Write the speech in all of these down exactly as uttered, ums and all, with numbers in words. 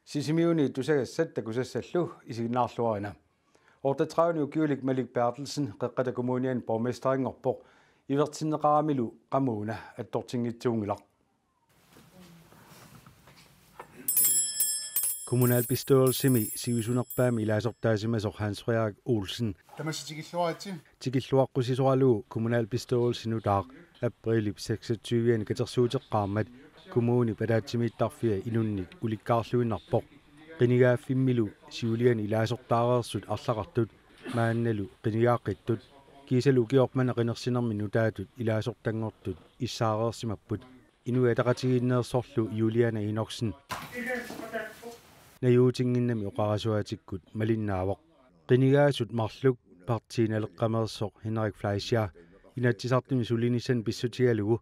Sisimiuni tusagassat takusassallu isiginnaarluarina. Otteogtredive ukiulik Malik Berthelsen Qeqqata Kommuniani borgmesterinngorpoq, ivertinneqaramilu qamuuna attortinngitsuunngilaq. Kommunalbestyrelsimi sivisunerpaami ilaasortaasimasoq Hans Frederik Olsen Tamassi tikilluaritsi. Tikilluaqqusisoralugu kommunalbestyrelsi nutaaq aprilip seksogtyve-ani katersuuteqqaarmat kommunip ataatsimiittarfia inunnik ulikkaarluinnarpoq. Qinigaaffimmilu siuliani ilaasortaareersut arlaqartut maannalu qinigaaqqitut kiisalu ukioq manna qinersinermi nutaatut ilaasortanngortut issaareersimapput. Inuit Ataqatigiinneersorlu Juliane Enoksen najuutinnginnami oqarasuaatikkut malinnaavoq. Qinigaasut marluk Partii Naleqqameersoq Henrik Fleischer Inatsisartuni sulinissani pissutigalugu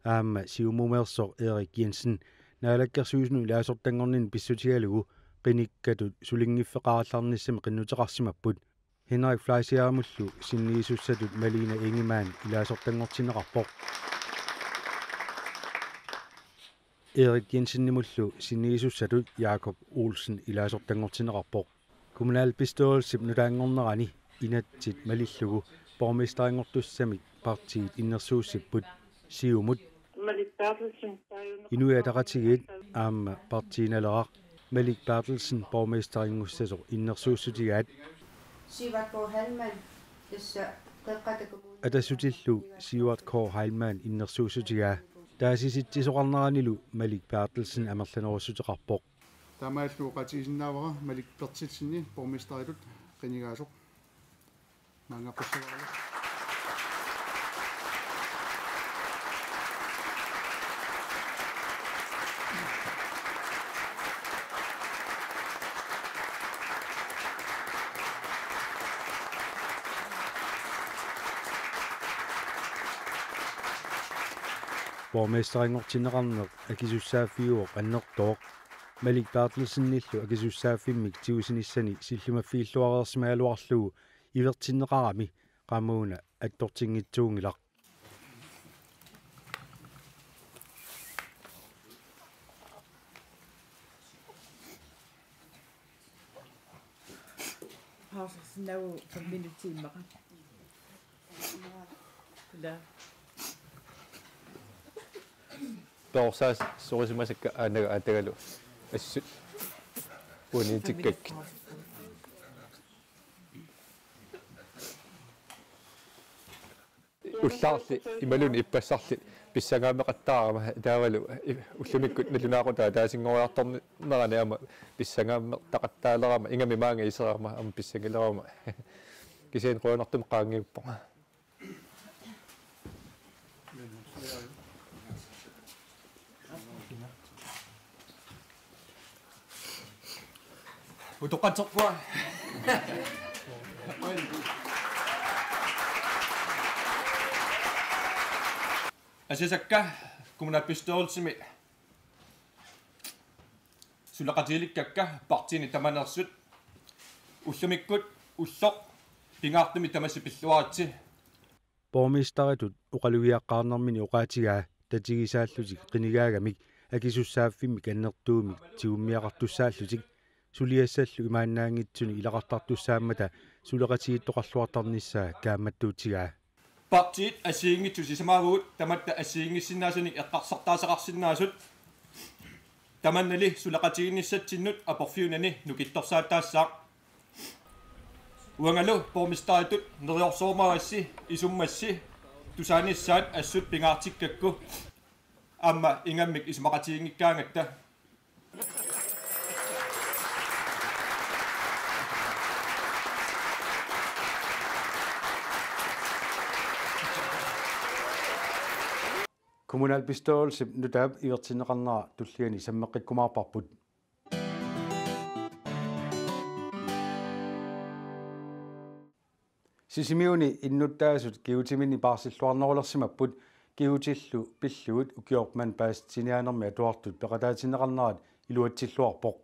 aamma Siumumeersoq Erik Jensen Naalakkersuisunut ilaasortanngornini pissutigalugu qinikkatut sulinngiffeqarallarnissami qinnuteqarsimapput. Henrik Fleischerimullu sinniisussatut Malene Ingemann ilaasortanngortinneqarpoq. Erik Jensenimullu sinniisussatut Jakob Olsen ilaasortanngortinneqarpoq. Kommunalbestyrelsip nutaanngornerani inatsit malillugu borgmesterinngortussamik partiit innersuussipput Siumut, Inuit Ataqatigiit aamma Partii Naleraq Malik Berthelsen borgmesterinngussasoq innersuussutigaat. Sivert K. Heilmann, tassa Qeqqata Kommune. Atassutillu Sivert K. Heilmann innersuussutigaa. Taasisitsisoqarneranilu Malik Berthelsen amerlanerussuteqarpoq. Taamaallu oqaatigisinnaavara Malik Berthelsenip borgmesteritut qinigaasoq. Maangaqqussavarlu. Borgmesterinngortinneqarneq akisussaaffiuvoq annertooq. Malik Berthelsenillu akisussaaffimmik tigusinissani sillimaffigilluareersimagaluarlugu ivertinneqarami qamuuna attortinngitsuunngilaq. Pausisinnaavugut fem minutsit immaqa. Ila. Perorsaassorisimasakka aanaga aatagalu assut uaniitikkakkit. Ullaarli imaluunniit ippassarli pissangaammeqattaarama taavalu i-, ullumikkut nalunaaqutaa ataasinngoriartornerani aamma pissangaammertaqattaalerama ingammik maanga iserama aamma pissanngilerama. Kisianni qujanartumik qaangiuppoq. Utoqqatserpunga. Asasakka kommunalbestyrelsimi suleqatigiilikkakka partiini tamaneersut ullumikkut ulloq pingaartumik tamassi pilluaritsi. Borgmesteritut oqalugiaqqaarnermini oqaatigaa tatigisaallutik qinigaagamik akisussaaffimmik annertuumik tigummiaqartussaallutik suliassallu imaannaanngitsuni ilaqartartussaammata suleqatigiittoqarluartarnissaa kaammattuutigaa. Partiit assigiinngitsut sisamaavugut tamatta assigiinngissinnaasunik eqqarsartaaseqarsinnaasut. Tamannali suleqatigiinnissatsinnut aporfiunani nukittorsaattaassaaq. Uangalu borgmesteritut neriorsorumaarassi isummassi tusaanissaat assut pingaartikkakku aamma ingammik isumaqatigiinngikkaangatta. Kommunalbestyrelsip nutaap ivertinneqarnera tulliani sammeqqikkumaarparput. Sisimiuni innuttaasut kigutiminni paarsilluarnerulersimapput kigutillu pillugit ukioq manna paasitsiniaanermi atuartut peqataatinneqarnerat iluatsilluarpoq.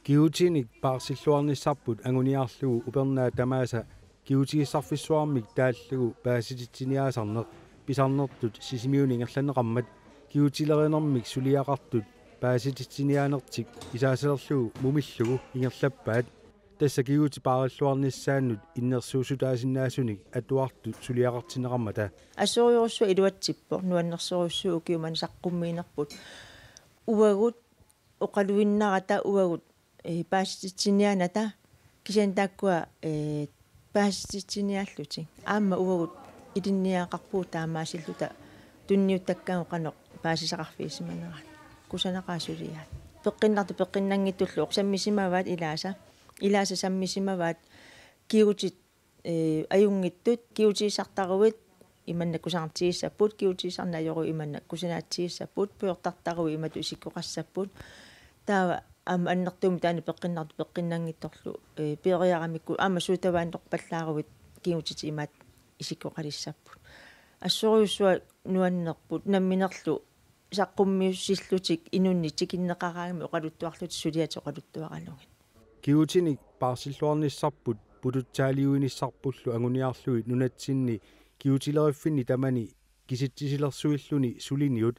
Kigutinik paarsilluarnissarput anguniarlugu upernaat tamaasa kigutigissarfissuarmik taallugu paasititsiniaasarneq pisarnertut Sisimiuni ingerlanneqarmat kigutilerinermik suliaqartut paasititsiniaanertik isaasalerlugu mumillugu ingerlappaat. Tassa kigutit paarilluarnissaannut innersuussutaasinnaasunik atuartut suliaqartinneqarmata. Assorujussuaq iluatsippoq, nuannersorujussuuvoq ukiumani saqqummiinerput. Uagut oqaluinnarata uagut, eh, paasititsiniaanata kisianni taakkua, eh, paasititsiniaallutik. Aamma uagut ilinniagaqarpugut taamaasilluta tunniuttakkaagut qanoq paasisaqarfigisimanerat. Kusanaqaaq suliaat. Peqqinnartut peqqinnanngitsullu sammisimavaat ilaasa. Ilaasa sammisimavaat kigutit, eh, ajunngitsut, kigutigisartaruit imannak kusanartigissapput, kigutigisarneq ajoruit imannak kusanaatsigissapput, pujortartaruit imatut isikkoqassapput. Taava aamma annertuumik taanna peqqinnartut peqqinnanngitsorlu, eh, peeriaramikku aamma suut tavaannerpallaaruit kigutitit imaat isikkoqalissapput. Assorujussuaq nuannerput namminerlu saqqummiussillutik inunnik tikinneqaraangamik oqaluttuarlutik suliatik oqaluttuaralugit. Kigutinik paarsilluarnissarput pututsaaliuinissarpullu anguniarlugit nunatsinni kigutileriffinni tamani kisitsisilersuilluni suliniut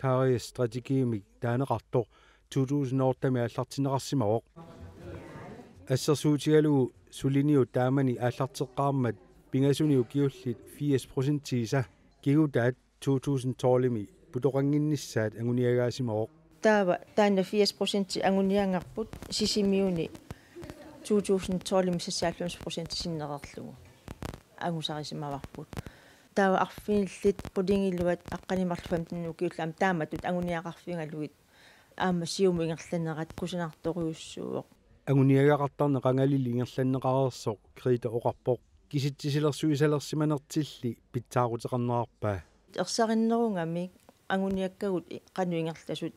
karrierestrategiimik taaneqartoq to tusind otte-mi aallartinneqarsimavoq. Assersuutigalugu suliniut taamani aallarteqqaarmat pingasunik ukiullit firs procentiisa kigutaat to tusind tolv-imi putoqannginnissaat anguniagaasimavoq. Taava taanna firs procent anguniagarput Sisimiuni to tusind tolv-imi seksoghalvfems procent sinnereerlugu angusarisimavarput. Taava arfinillit qulingiluat aqqaneq-marluk femten ukiullit aamma taamatut anguniagaqarfigalugit aamma siumut ingerlanerat kusanartorujussuuvoq. Anguniagaqartarneq qangalili ingerlanneqareersoq Greta oqarpoq. Kisitsisilersuisalersimanertilli pitsaaquteqarnerarpaa. Ersarinnerugamik anguniakkagut i-, qanoq ingerlasut.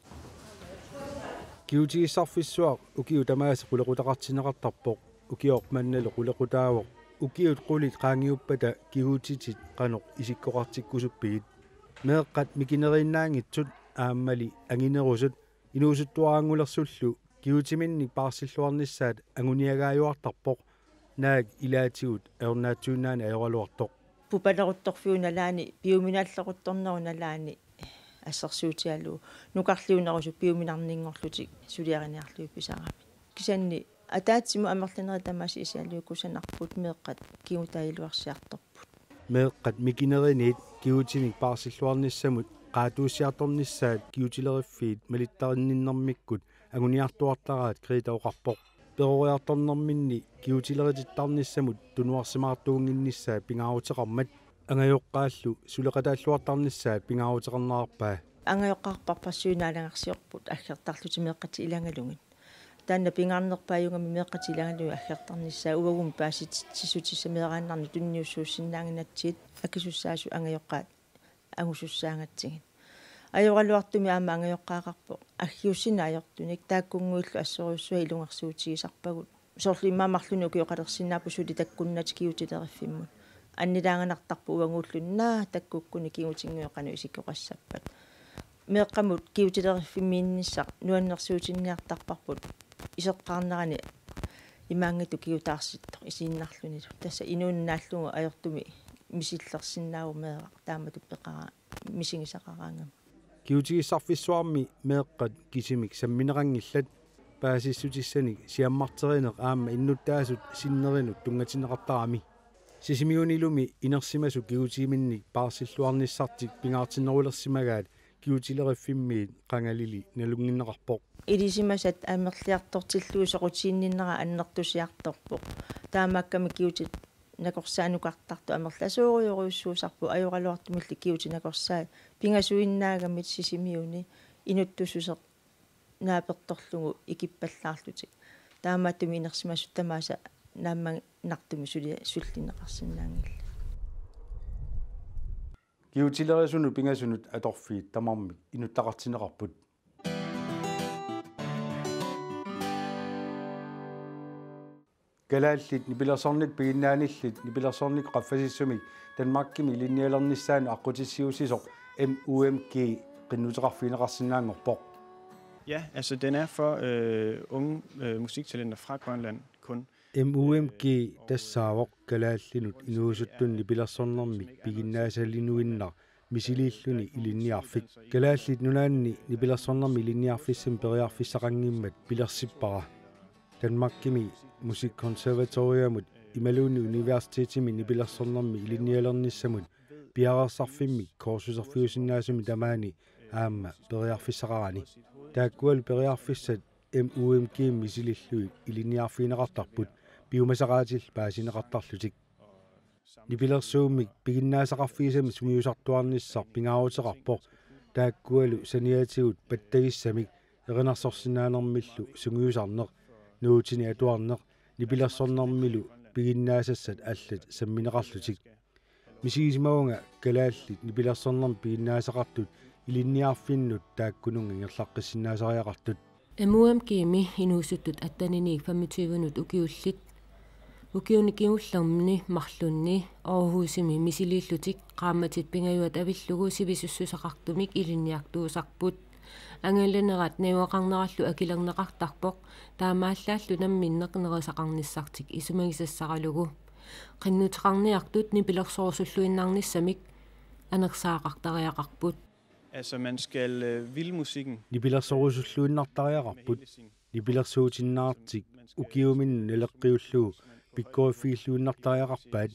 Kigutigissarfissuaq ukiut tamaasa qulequtaqartinneqartarpoq, ukioq mannalu qulequtaavoq. Ukiut qulit qaangiuppata kigutitit qanoq isikkoqartikkusuppigit. Meeqqat mikineriinnaanngitsut aammali anginerusut inuusuttuaranngulersullu kigutiminnik paarsilluarnissaat anguniagaajuartarpoq, naak ilaatigut ajornaatsuinnaani ajoraluartoq. Pupaleruttorfiup nalaani, piuminaalleruttornerup nalaani assersuutigalugu nukarliunerusut piuminarninngorlutik suliariniarlugit pisarami. Kisianni ataatsimut amerlanerit tamaasa isigalugit kusanarput meeqqat kigutaat iluarsiartorput. Meeqqat mikineriniit kigutinik paarsilluarnissamut qaatuussiartornissaat kigutileriffiit malittarinninnermikkut anguniartuartaraat Greta oqarpoq. Peroriartornerminni kigutileritittarnissamut tunuarsimaartuunnginnissaat pingaaruteqarmat angajoqqaallu suleqataalluartarnissaat pingaaruteqarnerarpaa. Angajoqqaat parparsuinnaaleqarsiorput aggertarlutik meeqqatik ilagalugit. Taanna pingaarnerpaajugami meeqqatik ilagalugit aggertarnissaat uagummi paasititsissutissat meeraannarnik tunniussuussinnaannginnatsigu akisussaasut angajoqqaat angusussaagatsigit. Ajoraluartumik aamma angajoqqaaqarpoq aggiussineq ajortunik taakkunnguillu assorujussuaq ilungersuutigisarpagut. Soorlu immaqa marlunnik ukioqalersinnaapput suli takkunnatik kigutileriffimmi. Annilaanganartarpoq uaguulluni naa takkukkunik kigutinnguit qanoq isikkoqassappat. Meeqqamut kigutileriffimminiinnissaq nuannersuutinniartarparput iseqqaarnerani imaanngitsoq kigutaarsittoq isiinnarlunilu. Tassa inuuneq naallugu ajortumik misillersinnaavoq meeraq taamatut peqaraa misigisaqaraangami. Kigutigissarfissuarmi meeqqat kisimik sammineqanngillat, paasissutissanik siammarterineq aamma innuttaasut sinnerinut tunngatinneqartarami. Sisimiunilumi inersimasut kigutiminnik paarsilluarnissartik pingaartinnerulersimagaat kigutileriffimmiit qangalili nalunnginneqarpoq. Ilisimasat amerliartortillugit soqutiginninnerat annertusiartorpoq. Taamaakkami kigutit nakorsaanukartartut amerlasoorujorujussuusarput ajoraluartumilli kigutit nakorsaat pingasuinnaagamik Sisimiuni inuttussuseq naapertorlugu ikippallaarlutik. Taamaattumik inersimasut tamaasa naammaginartumik sulia sullinneqarsinnaanngillat. Kigutilerisunut pingasunut atorfiit tamarmik inuttaqartinneqarput. Kalaallit nipilersornikkut piginnaanillit nipilersornikkut qaffasissumik Danmarkimi ilinnialernissaanut aqqutissiuussisoq M U M G qinnuteqarfigineqarsinnaanngorpoq. Ja, altså den er for øh, unge øh, musiktalenter fra Grønland kun. M U M G tassaavoq kalaallinut inuusuttut nipilersornermik piginnaasalinuinnaq misiliilluni ilinniarfik. Kalaallit Nunaanni nipilersornermi ilinniarfissamik periarfissaqanngimmat pilersippara. Danmarkimi Musikkonservatoriamut imaluunniit universitetimi nipilersornermi ilinnialernissamut piareersarfimmik kursuserfiusinnaasumik tamaani aamma periarfissaqarani. Taakkualu periarfissat M U M G-mi misiliillugit ilinniarfigineqartarput piumasaqaatillit paasineqartarlutik. Nipilersuummik piginnaasaqarfigisamik sungiusartuarnissaq pingaaruteqarpoq, taakkualu saniatigut pattagissamik erinarsorsinnaanermillu sungiusarneq, nuutini atuarneq, nipilersornermilu piginnaasassat allat sammineqarlutik. Misigisimavunga kalaallit nipilersornermik piginnaasaqartut ilinniarfinnut taakkununnga ingerlaqqissinnaasariaqartut. M U M G-mi inuusuttut atteniniit femogtyvenut ukiullit. Ukiuni kingullerni marlunni Aarhusimi misiliillutik qaammatit pingajuat avillugu sivisussuseqartumik ilinniartuusarput. Angalanerat najugaqarnerallu akilerneqartarpoq, taamaallaallu namminneq nerisaqarnissartik isumagisassaralugu. Qinnuteqarniartut nipilersorusulluinnarnissamik anersaaqartariaqarput. Altså, man skal øh, ville musikken. Nipilersorusulluinnartariaqarput. Nipilersuutinnaartik ukiuminnut naleqqiullugu pikkoriffigilluinnartariaqarpaat,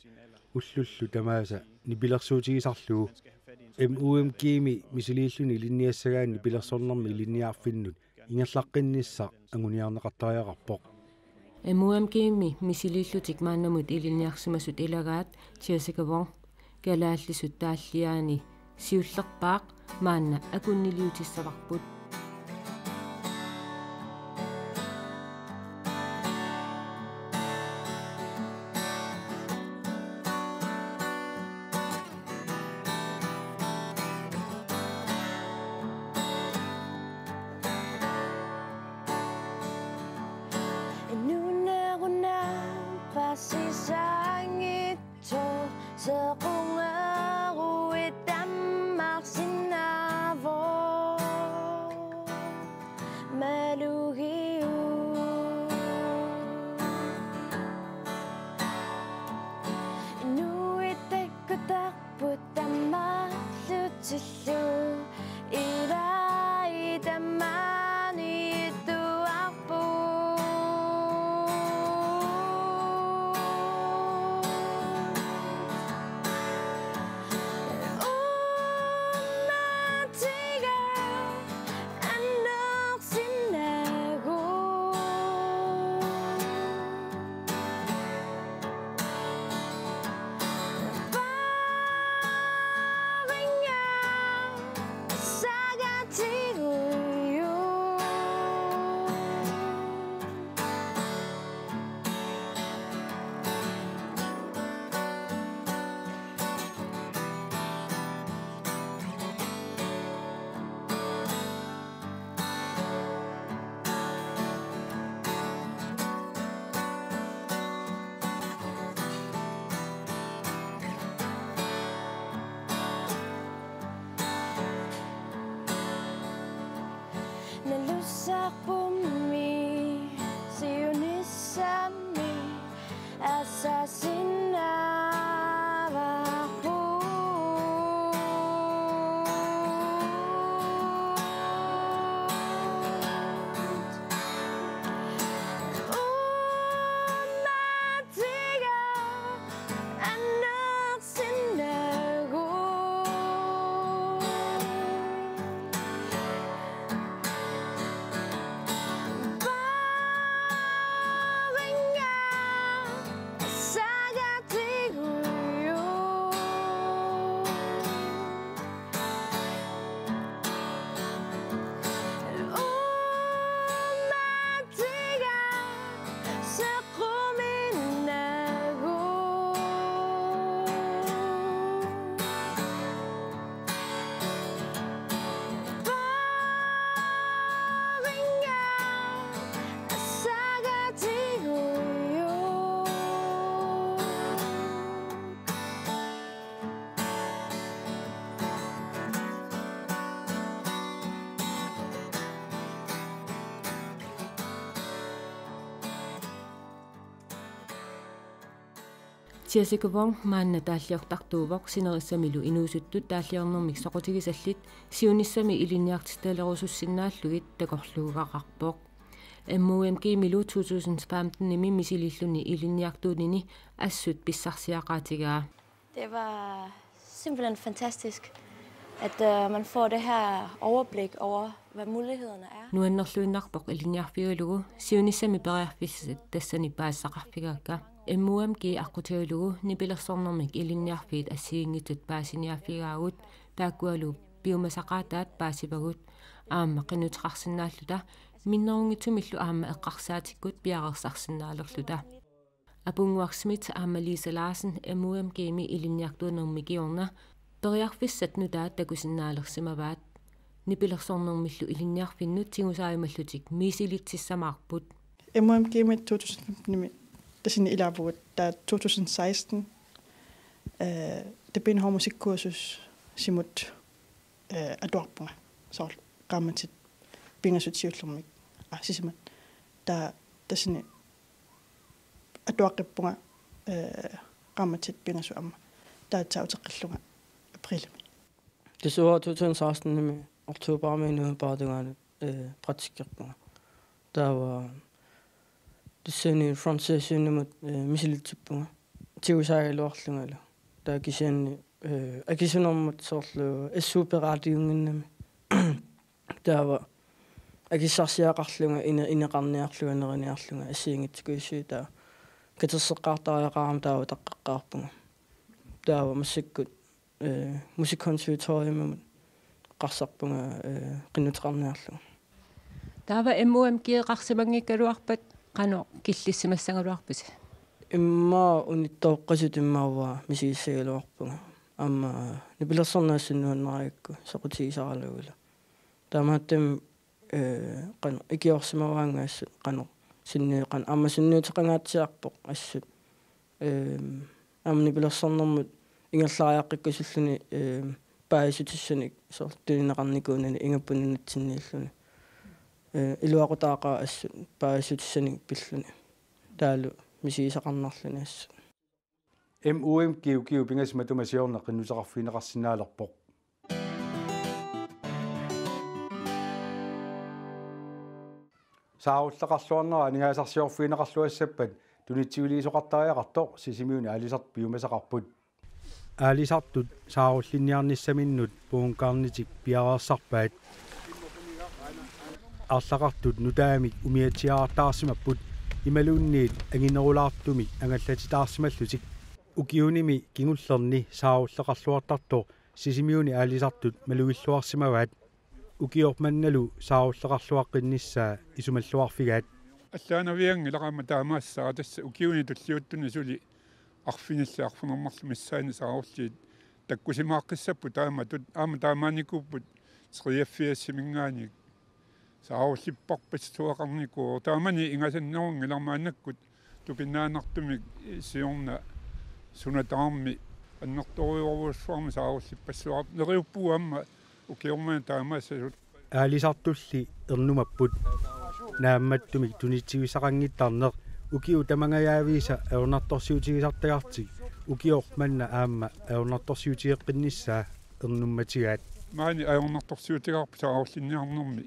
ullullu tamaasa nipilersuutigisarlugu. M U M G-mi misiliilluni ilinniassagaanni nipilersornermi ilinniarfinnut ingerlaqqinnissaq anguniarneqartariaqarpoq. M U M G-mi misiliillutik maannamut ilinniarsimasut ilagaat Jessica Wong kalaallisut taalliaani siullerpaaq maanna akunniliutissavarput. Nuunneeruna paasisaanngitsoq sequngeruit tammarsinnaavoq malugiuk. Inuit takkutarput tammarlutillu ilai tammaaniittuarput. Uumatiga annersinnaagut. Nalusarpummi siunissami assasinnaavara. Jessica Wong maanna taalliortartuuvoq, sinerissamilu inuusuttut taalliornermik soqutigisallit siunissami ilinniartitalerusussinnaallugit takorluugaqarpoq. M O M G-milu to tusind femten-imi misililluni ilinniartuunini assut pissarsiaqaatigaa. Det var simpelthen fantastisk, at øh, man får det her overblik over, hvad mulighederne er. Nuannerluinnarpoq ilinniarfigalugu siunissami periarfissat tassani paasisaqarfigaakka. M O M G aqqutigalugu nipilersornermik ilinniarfiit assigiinngitsut paasiniaaffigaagut, taakkualu piumasaqaataat paasivagut aamma qinnuteqarsinnaalluta minnerunngitsumillu aamma eqqarsaatikkut piareersarsinnaalerluta. Apunnguaq Schmidt aamma Lisa Larsen M O M G-mi ilinniartuunermi kingorna periarfissat nutaat takusinnaalersimavaat. Nipilersornermillu ilinniarfinnut tigusaajumallutik misilitsissamaarput. M O M G-mi to tusind femten-imi tassani ilaavugut, taava to tusind seksten, øh, Tabinho Musikkursusimut, øh, atuarpunga. Soorlu qaammatit pingasut siullermik, ah, sisamat. Taava tassani atuaqqippunga, øh, qaammatit pingasut aamma. Taava aatsaat uteqqillunga aprilimi. Tassa uanga to tusind seksten-imi oktoberimi Inuit Paartungaanut, øh, praktikkerpunga. Taava tassani front sessionimut, øh, misilitsippunga. Tigusaagaluarlungalu. Taava kisianni, øh, akisunermut soorlu S U-p qaatiunnginnami. Taava akissarsiaqarlunga ine-, ineqarniarlunga, neriniarlunga assigiinngitsorujussuit, taava katerseqqaartariaqarama taava utaqqeqqaarpunga. Taava massakkut, øh, Musikkonservatoriumimut eqqarsarpunga, øh, qinnuteqarniarlunga. Taava M O M G-qarsimanngikkaluarpat qanoq killissimassagaluarpisi? Immaqa unittooqqasut immaqa uanga misigissagaluarpunga. Aamma nipilersorneq assut nuannarakku soqutigisaralugulu. Taamaattumik, øh, qanoq ikiorsimavaannga assut qanoq sunniu-, qanoq aamma sunniuteqangaatsiarpoq assut. Øhm, aamma nipilersornermut ingerlariaqqikkusulluni, øhm, paasissutissanik soorlu tunineqarnikuunani ingapput nunatsinniilluni. Øh, iluaqutaaqaaq assut paasissutissanik pilluni. Taavalu misigisaqarnarluni assut. M O M G ukiut pingasut matuma siorna qinnuteqarfigineqarsinnaalerpoq. Saarulleqarluarnera aningaasarsiorfigineqarluassappat tunitsivilersoqartariaqartoq Sisimiuni aalisartut piumasaqarput. Aalisartut saarullinniarnissaminnut puunkarnitik piareersarpaat. Arlaqartut nutaamik umiatsiaartaarsimapput imaluunniit anginerulaartumik angallatitaarsimallutik. Ukiunimi kingullerni saarulleqarluartartoq Sisimiuni aalisartut malugilluarsimavaat. Ukioq mannalu saarulleqarluaqqinnissaa isumalluarfigaat. Allaanavianngilaq aamma taamaassaaq, tassa ukiuni tulliuttuni suli arfinillit arfineq-marluk missaanni saarulliit takkusimaaqqissapput taamatut, aamma taamaanikuupput treogfirsiminngaanniit. Saarullipparpassuaqarnikuuvoq. Taamani ingasannerunngilaq, maannakkut tupinnaanertumik siorna suna tamarmi annertoorujussuarmik saarullippassuaqarpoq. Neriuppugut aamma ukioq manna taamaassasut. Aalisartulli ernumapput. Naammattumik tunitsivissaqanngittarneq ukiut tamangajaviisa ajornartorsiutigisartagartik ukioq manna aamma ajornartorsiutigeqqinnissaa ernummatigaat. Maani ajornartorsiutigaarput saarullinniarnermi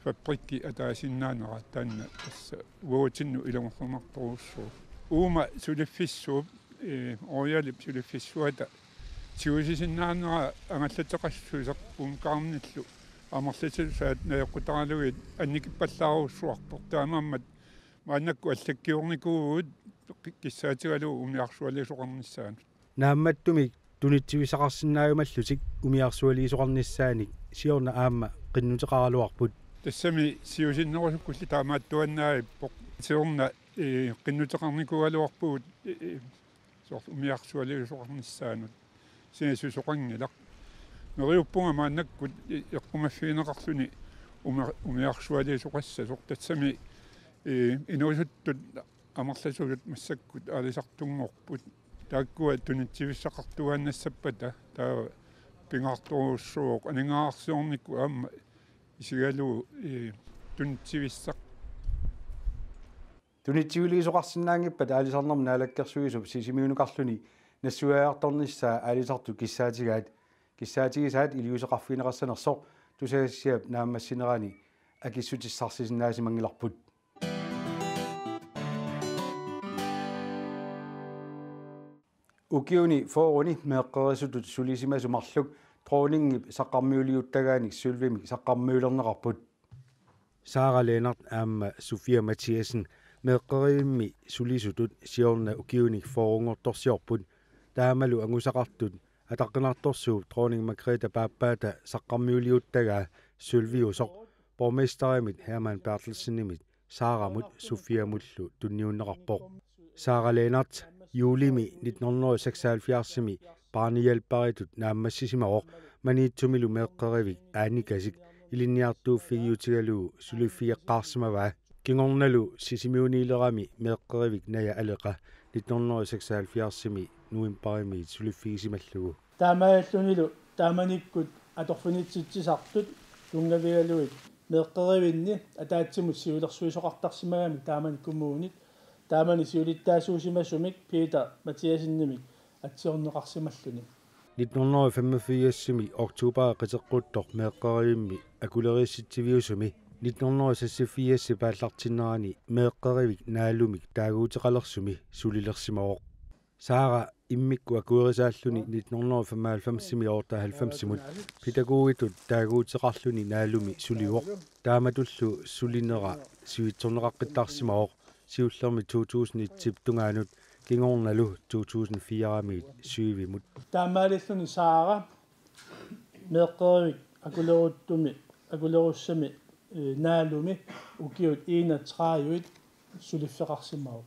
fabrikki ataasiinnaanera, taanna tassa uagutsinnut ilungersunartorujussuuvoq. Uuma suliffissuup, ee, Royalip suliffissuata tigusisinnaanera angallateqassuseq puunkaarnillu amerlasuusaat najoqqutaralugit annikippallaarujussuarpoq. Taamaammat maannakkut allakkiornikuuvugut ki-, kissaatigalugu umiarsualiisoqarnissaanut. Naammattumik tunitsivissaqarsinnaajumallutik umiarsualiisoqarnissaanik siorna aamma qinnuteqaraluarput. Tassami siusinnerusukkulli taamaattuaannavippoq. Siorna, ee, qinnuteqarnikuugaluarpugut, ee, soorlu umiarsualiisoqarnissaanut. Sinasusoqanngilaq. Neriuppunga maannakkut, ee, eqqumaffigineqarluni uma-, umiarsualiisoqassasoq. Tassami, ee, inuusuttut amerlasuusut massakkut aalisartunngorput. Taakkua tunitsivissaqartuaannassappata taava pingaartorujussuuvoq, aningaasarsiornikkut aamma isigalugu, ee, tunitsivissaq-. Tunitsivilersoqarsinnaanngippat aalisarnermut naalakkersuisup Sisimiunukarluni nassuiaajartornissaa aalisartut kissaatigaat. Kissaatigisaat iliuuseqarfigineqassanersoq tusagassiap naammassinerani akissutissarsisinnaasimanngillarput. Ukiuni fyrreni meeqqerisutut sulisimasut marluk dronningip saqqarmiuliuttagaanik sølvimik saqqarmiulerneqarput. Sara Lennert aamma Sofia Mathiassen meeqqerivimmi sulisutut siorna ukiunik fyrrenngortorsiorput. Taamalu angusaqartut ataqqinartorsuup dronning Margrethe paappaata saqqarmiuliuttagaa sølviusoq borgmesterimit Hermann Berthelsenimit Saramut Sofiamullu tunniunneqarpoq. Sara Lennert juulimi nitten hundrede seksoghalvfjerdsimi barnehjælperitut naammassisimavoq. Maniitsumilu meeqqerivik Annikasik ilinniartuuffigiutigalugu suliffigeqqaarsimavaa. Kingornalu Sisimiuniilerami meeqqerivik Naja Aleqa nitten hundrede seksoghalvfjerdsimi novembarimiit suliffigisimallugu. Taamaalillunilu taamanikkut atorfinitsitsisartut tunngavigalugit meeqqerivinni ataatsimut siulersuisoqartarsimagamik taamani kommunit, taamani siulittaasuusimasumik Peter Mathiassenimik atsiorneqarsimalluni. Nitten hundrede femogfirsimi oktober qiteqquttoq meeqqerivimmi akuleriissitsiviusumi nitten hundrede seksogfirs paallartinnerani meeqqerivik Naalumik taaguuteqalersumi sulilersimavoq. Sara immikkut akuerisaalluni nitten hundrede femoghalvfemsimi otteoghalvfemsimut pædagogitut taaguuteqarluni Naalumi sulivoq. Taamatullu sulinera sivitsorneqaqqittarsimavoq siullermi to tusind et-ip tungaanut kingornalu to tusind firemiit syvimut. Taamaalilluni Sara meeqqerivik akuleruttumi, akulerussami, eh, Naalumi ukiut enogtredive suliffeqarsimavoq.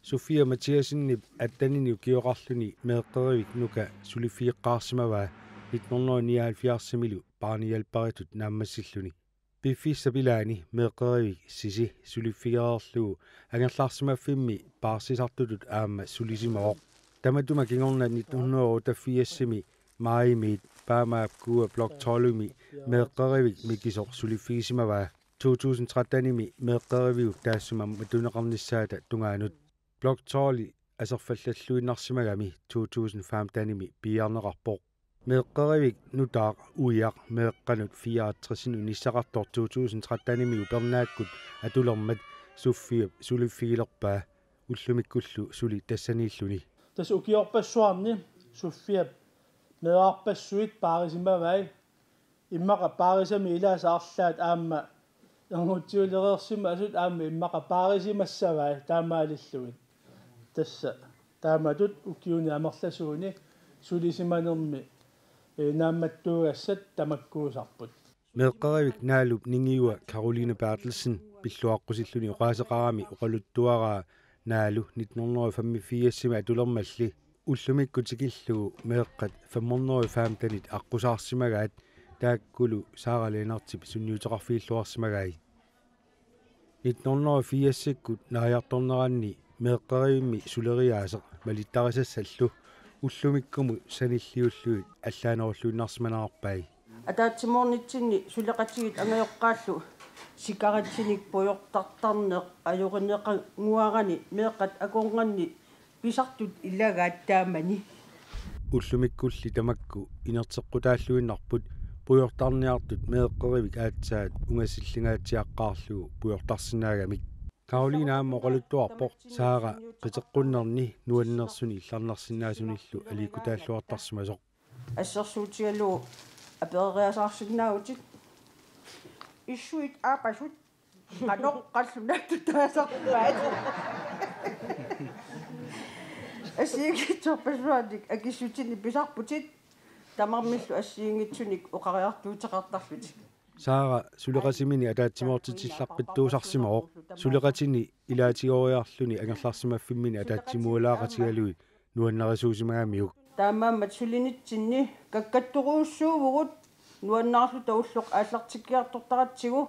Sofia Mathiassenip attenini ukioqarluni meeqqerivik Nuka suliffigeqqaarsimavaa nitten hundrede nioghalvfjerdsimilu barnehjælperitut naammassilluni. Piffissap ilaani meeqqerivik Sisi suliffigereerlugu angerlarsimaffimmi paarsisartutut aamma sulisimavoq. Tamatuma kingorna nitten hundrede otteogfirsimi maajimiit Paamaap Kuua Blok tolvimi meeqqerivik Mikisoq suliffigisimavaa. To tusind trettenimi meeqqeriviup taassuma matuneqarnissaata tungaanut. Blok tolv aserfallalluinnarsimagami to tusind femtenimi piiarneqarpoq. Meeqqerivik nutaaq Uiaq meeqqanut fireoghalvtredsinut inissaqartoq to tusind trettenimi upernaakkut atulermat Sofiap suliffigilerpaa ullumikkullu suli tassaniilluni. Tassa ukiorpassuarni Sofiap meerarpassuit paarisimavai. Immaqa paarisami ilaasa arlaat aamma ernutsiulereersimasut aamma immaqa paarisimassavai taamaalillugit. Tassa taamatut ukiuni amerlasuuni sulisimanermi, eh, naammattuugassat tamakkuusarput. Meeqqerivik Naalup ningiua Karoline Berthelsen pilluaqqusilluni oqaaseqarami oqaluttuaraa Naalu nitten hundrede femogfirsimi atulermalli ullumikkut tikillugu meeqqat fem hundrede femtenit aqqusaarsimagaat, taakkulu Sara Lennertip sunniuteqarfigilluarsimagai. Nitten hundrede firsikkut naajartorneranni meeqqerivimmi suleriaaseq malittarisassallu ullumikkumut sanilliullugit allaanerulluinnarsimanerarpai. Ataatsimoornitsinni suleqatigiit angajoqqaallu sikaritsinik pujortartarneq ajorineqannguarani meeqqat akornanni pisartut ilagaat taamani. Ullumikkulli tamakku inerteqqutaalluinnarput pujortarniartut meeqqerivik aatsaat ungassillingaatsiaqqaarlugu pujortarsinnaagamik. Karoline aamma oqaluttuarpoq Sara qiteqqunnerni nuannersuni illarnarsinnaasunillu aliikkutaalluartarsimasoq. Assersuutigalugu apereriasaarsinnaavutit. Issuit aappasut qanoq qallunaatut taasarpaat. Assigiinngitsorpassuarnik akissutinik pisarputit tamarmillu assigiinngitsunik oqariartuuteqartarlutit. Sara suleqatimini ataatsimoortitsillaqqittuusarsimavoq. Suleqatini ilaatigoriarluni angerlarsimaffimmini ataatsimuulaaqatigalugit nuannarisuusimagamiuk. Taamaammat sulinitsinni kakkattorujussuuvugut nuannaarluta ulloq aallartikkiartortaratsigu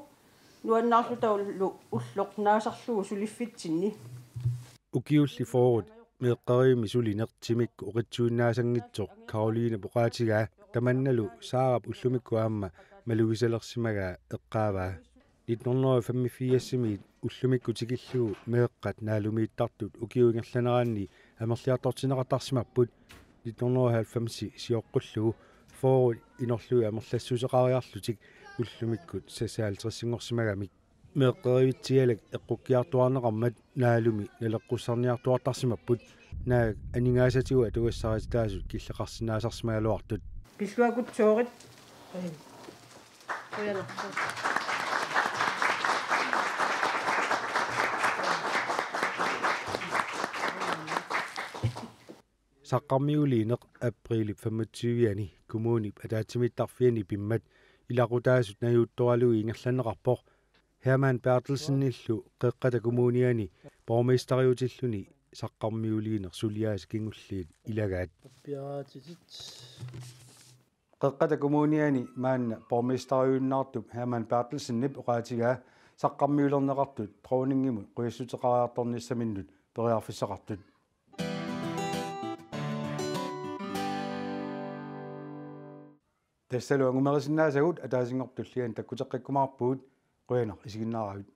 nuannaarluta ullu-, ulloq naasarlugu suliffitsinni. Ukiulli fyrret meeqqerivimmi sulineq timikkut oqitsuinnaasanngitsoq Karolinep oqaatigaa tamannalu Sarap ullumikkut aamma malugisalersimagaa eqqaavaa. Nitten hundrede og femogfirsimiit ullumikkut tikillugu meeqqat Naalumiittartut ukiup ingerlaneranni amerliartortinneqartarsimapput. Nitten hundrede og halvfems sioqqullugu fyrre inorlugit amerlassuseqariarlutik ullumikkut seksoghalvtredsinngorsimagamik. Meeqqerivitsialak eqqukkiartuaarneqarmat Naalumi naleqqussarniartuartarsimapput, naak aningaasatigut atugassarititaasut killeqarsinnaasarsimagaluartut. Pilluakutsoorit. Qujanarsuaq. Saqqarmiuliineq apriilip femogtyve-ani kommunip ataatsimiittarfiani pimmat ilaqutaasut najuuttoralugit ingerlanneqarpoq. Hermann Berthelsenillu Qeqqata Kommuniani borgmesteriutilluni saqqarmiuliineq suliaasa kingulliit ilagaat. Piaatitit. Qeqqata Kommuniani maanna borgmesteriunnaartup Hermann Berthelsenip oqaatigaa saqqarmiulerneqartut dronningimut qujassuteqariartornissaminnut periarfissaqartut. Tassalu angumerisinnaasagut ataasinngortulliani takkuteqqikkumaarpugut, qujanaq isiginnaaravit.